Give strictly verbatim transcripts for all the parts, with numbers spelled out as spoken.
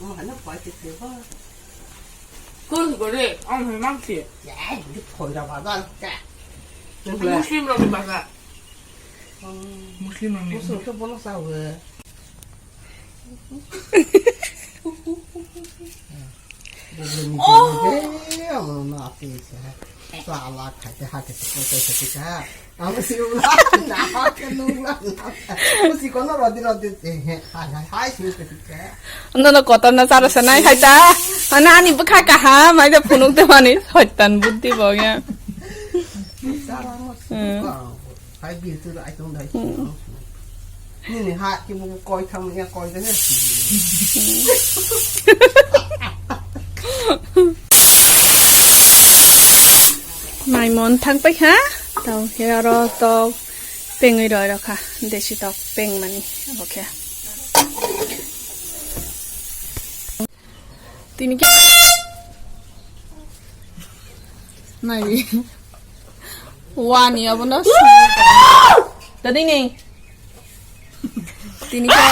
Omo haino koi te te ba. Kung gore, ang hai mang si. Ya, ini koi ra bazar ka. Muslim rok ni bazar. Muslim rok ni. Muslim ke bono sa we. Nono kotor na chara sanai hai ta. Ana ani bwkha kaham hai da phunuk de mani hoitan buddhi bo ya. Hmm. Nini ha ki bu koi tham ya koi de ne. Mai mon thang pai kha, tau khe aro tok pengwi roi rokha, desi tok peng mani, obo khe. Tini khe nai wani abono tadi ni tini khe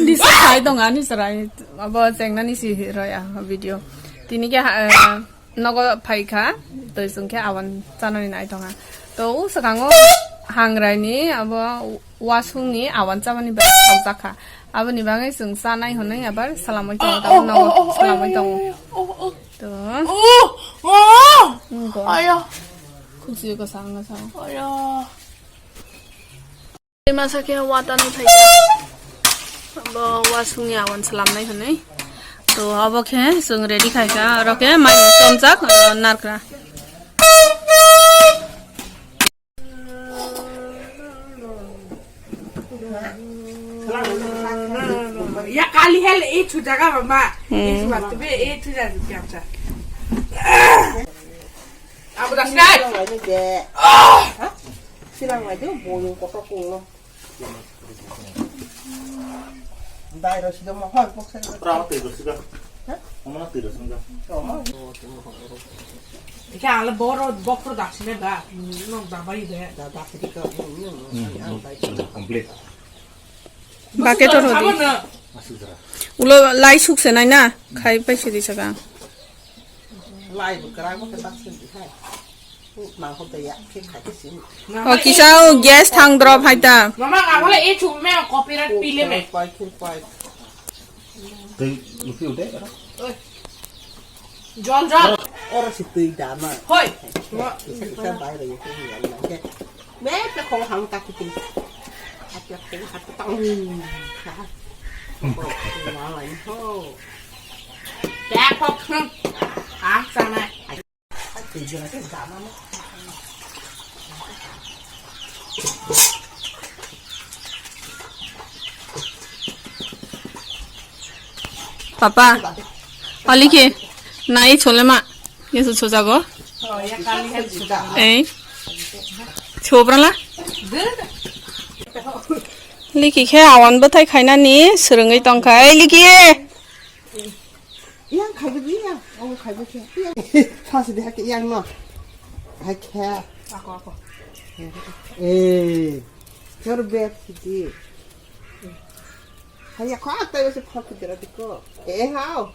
disi khai dong ani sarai abo chengna ni si roi a video tini khe nogo phai kha, twi chwng khe awan chanani nai tongkha. To o swkango hangrai ni abo wasung ni awan chamani bai thok jak kha. Aboni bagwi chwng chanai hwnwi abar salamwi tongo, tamo nogo salamwi tongo. To. Nungko. Khukchwi ko sanga sa. Masa khe watani phaikha. Abo wasungni awan slamnai hwnwi. To abo khe chwng ready khaikha. Oro khe mai chomjak, narkra. Ya kali hel e chu jaga mama. E chu batte be e chu jaga kya cha. Abu das nai. Silang wai do boyong kotor kung no. Dai ro sido mo hoi pok sen. Pra twi ro sido. Ha? Omo na twi ro sido. Omo. Ike ale boro bokro daksine da. No da bai de. Da daksine ka. Complete. Bucket oro di. Ulo lai suk se nai na. Khai pai se di saka. Lai bo kra bo ke daksine di khai. O kisa o gas thang drop hai ta. Mama, abole e chume copyright pile me. Tei lupi ude. Jol jol. Oro si tui dama. Hoi. Kisa kisa bai ro yeke ni yal na ke. Me pe khong hang ta kutu. Ate khong hat ta. Ho. Pe khok. Ah, sana. Papa, ali ke nai chole ma, yesu chojago. Ei, chobrala. Liki khe awan bwthai khainani swrwngwi tongkha. Ei, Liki. Yang khai bidi yang, oh khai bidi. Yang. Pas di hake yang no. Hake. Ako, ako. Eh. Kar bet di. Haya kho atai wase phak dira diko. Eh hao.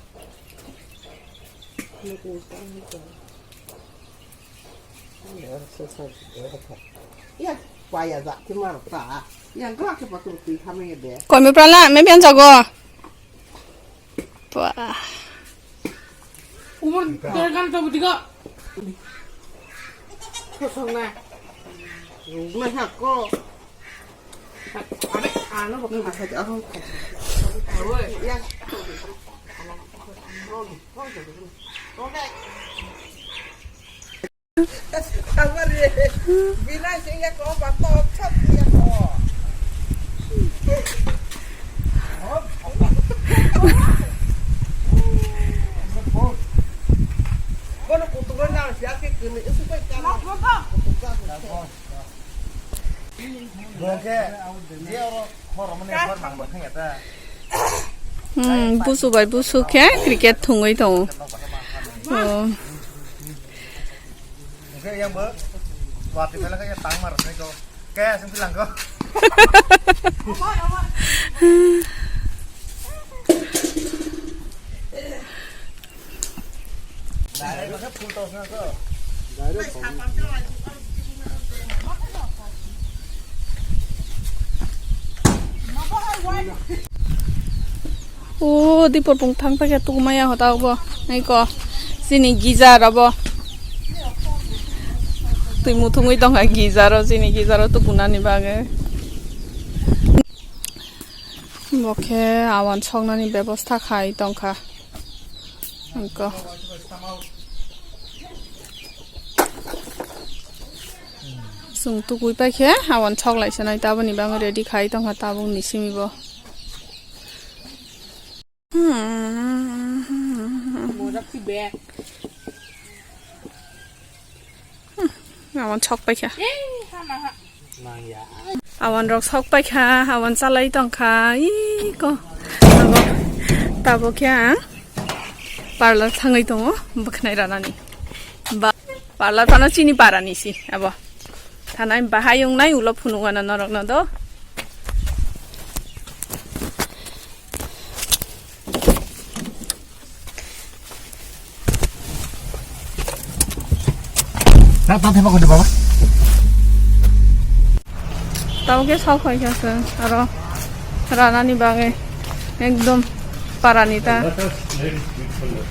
Ya, paya za ki mar ta. Yang gla ke patu ti khame de. Koi me prala, me bian jago. Wah. Umur terkan to butigo. Kosong na. Mai hako. Abe, ano bakal. Ini bakal aku. Oi. Ya. Amar ye, bina sing ya ko ba to chot ya ko. Bono kutu na siya ke kini isu ko ka. Hmm, busu bai busu khe cricket thwngwi tongo. Oh. O dipor pung thang paikha tukmaya hota obo. Nai ko. Chini geyser obo. Twi muthungwi tongkha geyser o, chini geyser o tukunani bagwi. Bo khe awan soknani bebosta khai tongkha. Nai ko. Chwng tukui paikhe awan sok lai sanai taboni bagwi ready khai tongkha tabukni simi bo. Hmm. Awan sok paikha. Awan rok sok paikha, awan chalai tongkha. Iko. Abo, tabo khe ang parlor thangwi tongo, bwkhnai ranani. Ba, parlor phano chini parani si, abo. Thanai bahai wngnai ulo phunukgana norokno do. Tamo khe sok hai kha se, aro ranani bagwi ekdom parani ta.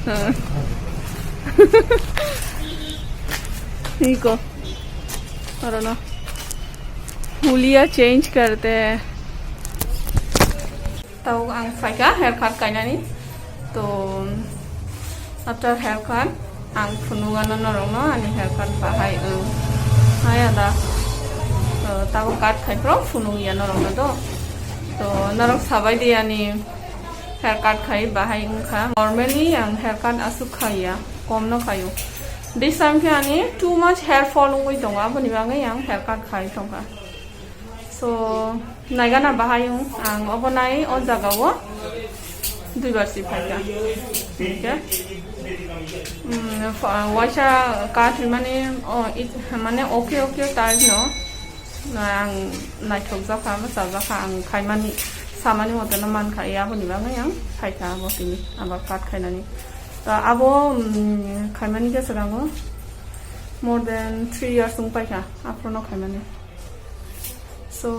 Hmm. Iko. Aro no. Huliya change karte. Tao ang phaikha haircut kainani. To after haircut ang phunukgano norokno ani haircut bahai wng. Hai ada. To tao cut khai phro phunukya norokno do. To norok sabai di ani haircut khai bahai wngkha. Normally ang haircut aswk khaiya, komno khaio. This time khe ani too much hair fall wngwi tongo, aboni bagwi ang haircut khai tongkha. So, naigana bahai wng, ang obo nai o jaga o duibar si phaikha. Okay. Mm, fa-, waisa cut mane, o, it, mane okay, okay type no. Ang naithok jakha, ma chajak kha, ang khaimani, samani mote no mankha, aboni bagwi ang phaikha abo tini, abar cut khainani. To abo, mm, khaimani khe swkango more than three years wng paikha, aphuru no khaimani. So,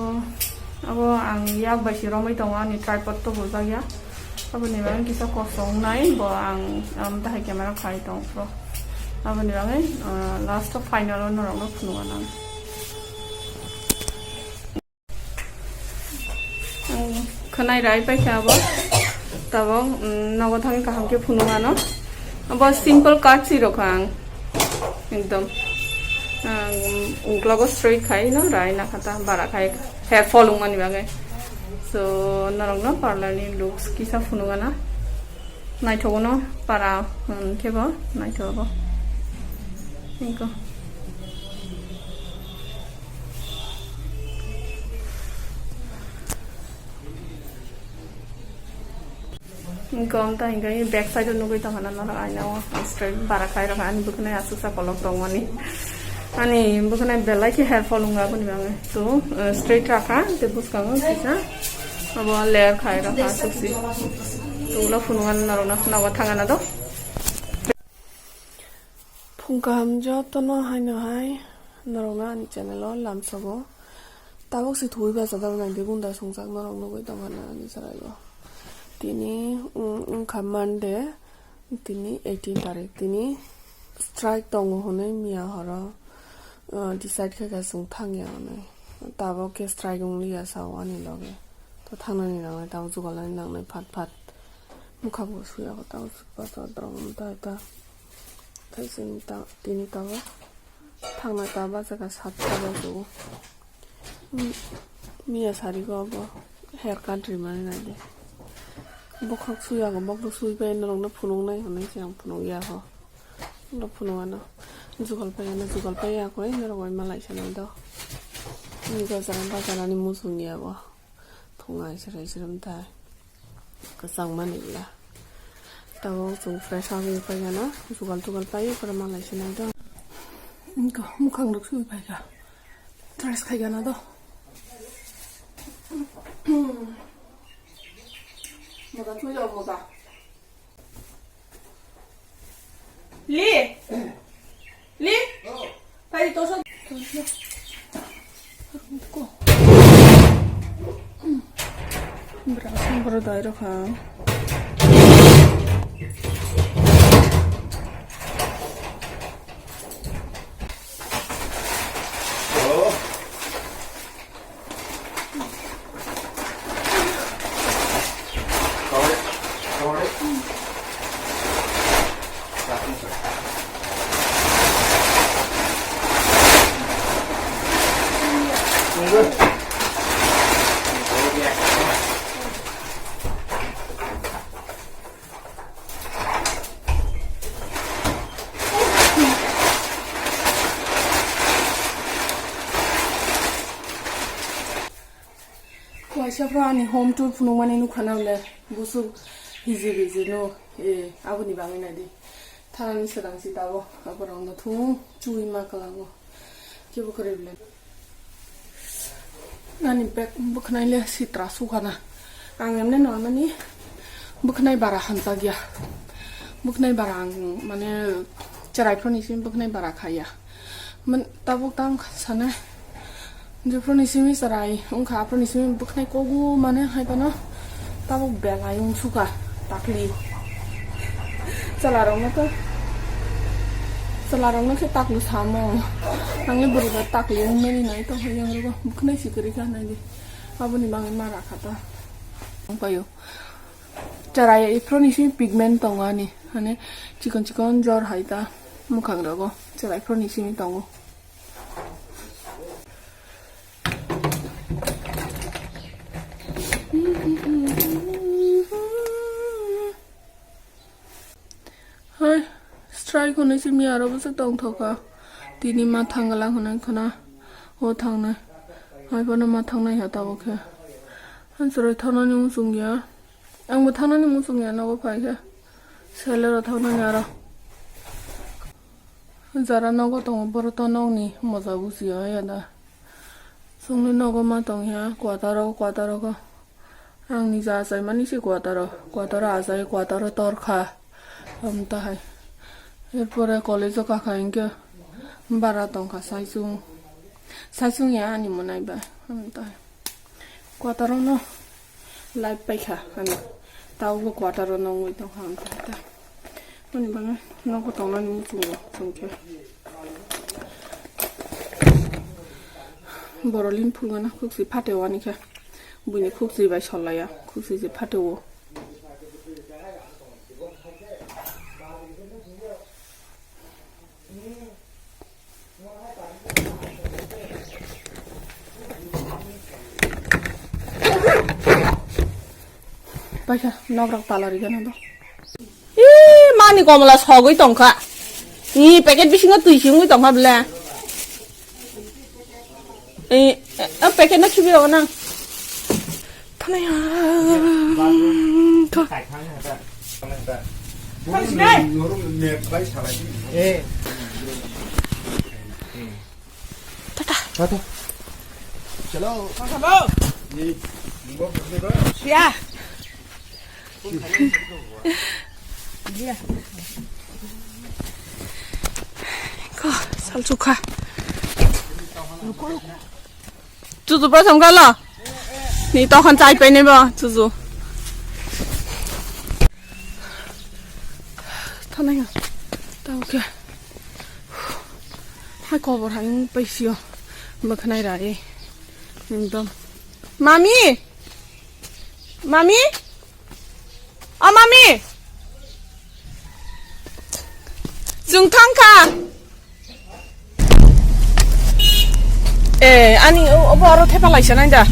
abo ang yak bai si romwi tongo, ani tripod to bujak ya. Aboni bagwi kisa kosto wngnai, bo ang, um, dahai camera khai tong pro. Aboni bagwi, uh, last o final o norokno phunukgana ang. Ang khwnai rai paikha abo. Tabok, um, nogo thangwi kaham khe phunukgano. Abo simple cut si rokha ang. Ekdom. Ang uklogo straight khai no rai na khata bara khai hair fall wngmani bagwi. So, norokno parlor ni looks kisa phunukgana. Naithogo no para, um, khe bo naithogo. Thank you. Gom ta hingke back side o nugui tongkha na norok aina o straight bara khai rok ani bwkhwnai aswk sa kolok tongmani ani bwkhwnai belai khe hair fall wngkha aboni bagwi to, eh, straight rakha tei bwskango kisa abo layer khai rokha aswk si to ulo phunukgana norok no nogo thangana do. Phung kaham jotono haino hai norokno ani channel o lamsogo. Tabuk se thuwi bachajak nang de gunda swngjak norok nugui tongkha na ani chwraio. Tini, mm, wngkha Monday, tini eighteen tarik. Tini strike tongo hwnwi miya horo, uh, decide khaikha chwng thangya hwnwi. Tabuk khe strike wngliya sao ani loge. To thangnani nangnai, tabuk jugalnani nangnai phat phat. Bwkha bo suya kho tabuk bachajak rok ta ta. Tei chini ta, tini tabuk. Thangna ta bachakha satta bajo. Miya sari go abo hair cut rimani naidi. Bokhorok suya go, bokhorok sui pai norokno phunuknai hwnwi se ang phunukya ho. Norok phunukgano. Jugal pai ano, jugal pai ya koi norok bai malai sanai do. Ani gojara bajarani muchungya bo. Thungai serai serai thai. Kwchangmani bwla. Tabuk chwng fresh wngwi paigana, jugal tugal paiwi pura malai se nai do. Wngkha, mukhang rok sui paikha. Dress khaigana do. Moda thui rok moda. Li. Li? Pai toso. Berasam boro dai rokha. Kaisa phano ani home tour phunukmani nukha na le, busuk hiji biji no, eh, aboni bagwi nai di. Thanani swrang si tabuk, aborok no thung chui ma kwlango. Kebo kwrwi bwle. Nani bag bwkhnai le sitra sukha na. Ang emne normally bwkhnai bara hamjak ya. Bwkhnai bara ang mane cherai phone ni simi bwkhnai bara khaya. Man, tabuk tang sana. Jephru ni simi cherai wngkha, aphru ni simi bwkhnai kogu mane hai phano tabuk belai wng sukha takli. Chwla rok no to, chwla rok no khe taklu samo. Ang le bwrwi bai takli wng mani nai to hai yang rogo bwkhnai si kwrwi kha nai di. Aboni bagwi ma rakha ta. Wng paio. Cherai phone ni simi pigment tongo ani. Mane chikon chikon jor hai ta mwkhang rogo. Cherai phone ni simi tongo. Hai, strike hwnwi simi aro bwswk tongthokha. Tini ma thangla hwnwi khwna, o thangnai. Hai phano ma thangnai ha tabuk khe. Hansuroi thangnani muchung ya. Angbo thangnani muchung ya, nogo phai khe. Selero thangnani aro. Jara nogo tongo, boro to nokni moja bujiya ya da. Chwngni nogo ma tongya, kwataro, kwataro kho. Ang nija achaimani se kwataro, kwataro achai, kwataro torkha. Amtahai. Erpore college o kakha hinkhe bara tongkha saichung. Saichung ya ani mwnai bai. Amtahai. Kwataro no light paikha ani. Tabukbo kwataro no wngwi tongkha amtahai ta. Ani bagwi nogo tongnani muchungo chwngkhe. Borolin phulgana khukchi phateo ani khe. Buini khukchi bai sollaiya, khukchi se phateo. Paikha, nokrak tala rigana do. Ih, mani komla sogwi tongkha. Ih, packet bisingo twi singwi tongkha bwle. Ih, eh, packet no khibi rogo nang. Thanai ha. Thanai. Tata. Tata. Chalo. Hello. Ye. Ya. Ko, salchukha. Chuchu bwsam galo. Ni tokhan chai pai nai bo, chuchu. Thanai. Ta oke. Hai kobor hai wng paisio. Bwkhanai ra e. Ekdom. Mami! Mami! O mami! Chwng thangkha! Eh, ani o, obo aro thepa laisa nai da.